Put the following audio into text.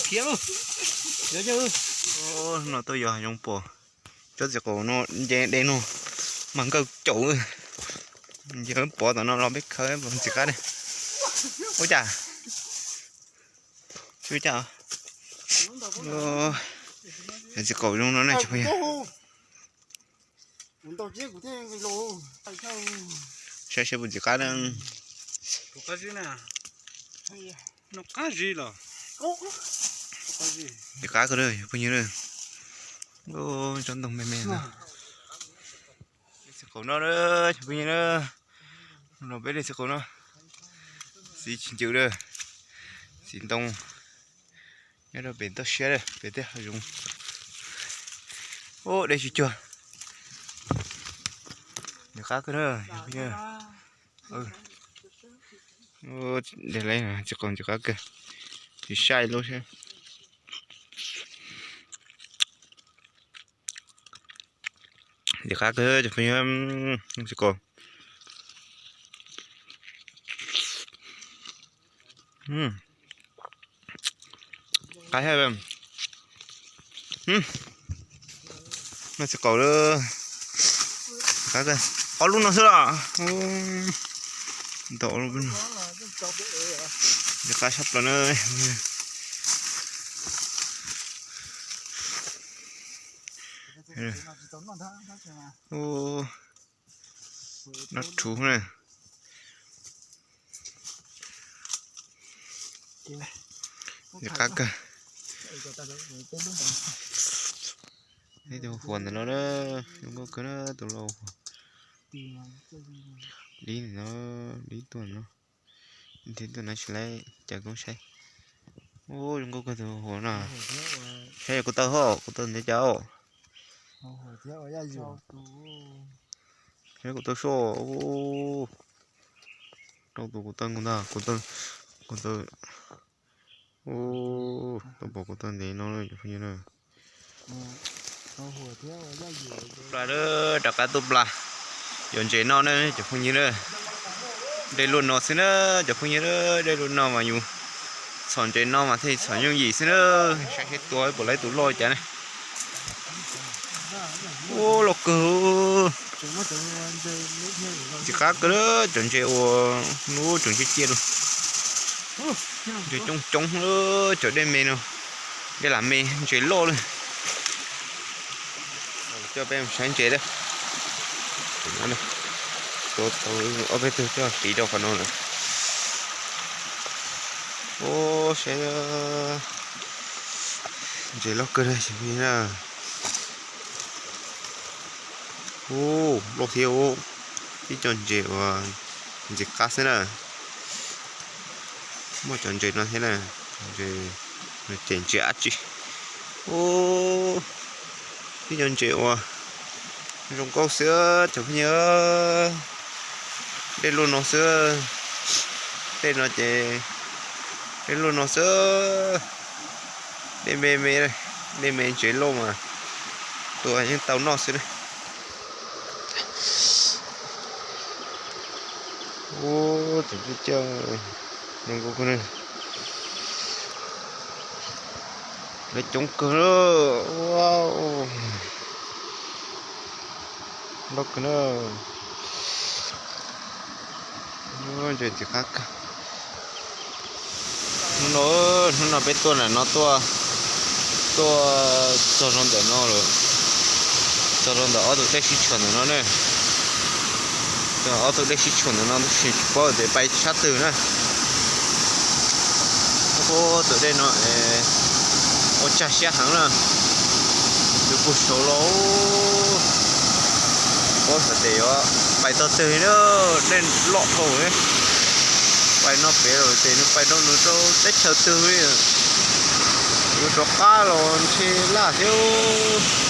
Khiav, no tuaj yos hav zoov pom tsob txiv qaum no nce dej no mas nkawj caum. Nce pov tom no los peb khaws ntxiv qab ne. Ua cas, tsis ua cas. Txiv qaum zoo no ne cov phooj ywg. Saib seb puas ntxiv qab na. Ntxiv qab kawg na cov phooj ywg na. Tsob ntoo me me na. Txiv qaum no cov phooj ywg na. Los peb dej txiv qaum no. Txiv tsis ncw na. Txiv ntoo nyob rau pem toj siab pem tej hav zoov. Ub, dej tsis cuag. Ntxiv qab kawg na. Dej txiv qaum ntxiv qab kawg. Tsis saib lub sab. Ntxiv qab kawg cov phooj ywg, txiv qaum. Qab thiab. No txiv qaum lawm. Ob lub no xwb los. Ntau lub. Ntxiv qab sab plaws na. Noj rhuv na. Ntxiv qab kawg. Ib tug huas ntawm no na, zoo nkauj kawg na tus lauj. Dib no, dib tuaj no. Dib tuaj no tsis laib cas koob saib. Ub, zoo nkauj kawg tus huas no. Saib kuv taw hos, kuv taw ntev cas os. Saib kuv taw soj. Rau tus kuv taw nkaus ntag, kuv taw, kuv taw. Ub, tau pom kuv taw ntev no cov phooj ywg na. Plas, rov qab tuaj plas. Yuav ntses noj na cov phooj ywg na. Dej luaj no xwb na cov phooj ywg na, dej luaj no mas yus txhom ntses no mas thiaj txhom yooj yim xwb na. Saib seb tua puas laib tus loj cas ne. Ub, loj kawg. Ntxiv qab kawg na, cov ntses uas hnub tseem ciaj ciaj no. Ntses coob coob, cov dej me no, dej lam me ntses loj li. Coj peb mus saib ntses lawm. Tua tau ob peb tug coj tiv rau qhov no lawm. Ub, saib ntses loj kawg na. Ub, loj thiab ub. Ib co ntses uas ntxiv qab xwb na. Muaj cov ntses no thiab na, ntses, ces ntses dab tsi. Ub, ib co ntses uas zoo nkauj xwb cov phooj ywg. Dej luaj no xwb, tej no ces dej luaj no xwb. Dej me me, dej me ntses loj mas tua yeej tau noj xwb na. Ub, tus coj coj, zoo nkauj kawg na. Lawv coob kawg. Loj kawg na. Ntses ntxiv qab kawg. Hnub no, hnub no peb tuaj nram no tuaj, tuaj txog rau ntawm no lawm, txog rau ntawm ob tug dej sib tshuam ntawm no ne. Txog ob tug dej sib tshuam ntawm no tab sis tsis paub tias pais sab twg na. Ub, tus dej no ua tsag siab heev na. Tus puag saud los paub xav tias yuav pais tog twg na, dej loj dhau. Pais no pem lawm ces nws pais rau nws rau teb chaws twg li, yuav rov qab los ntshe laj thiab.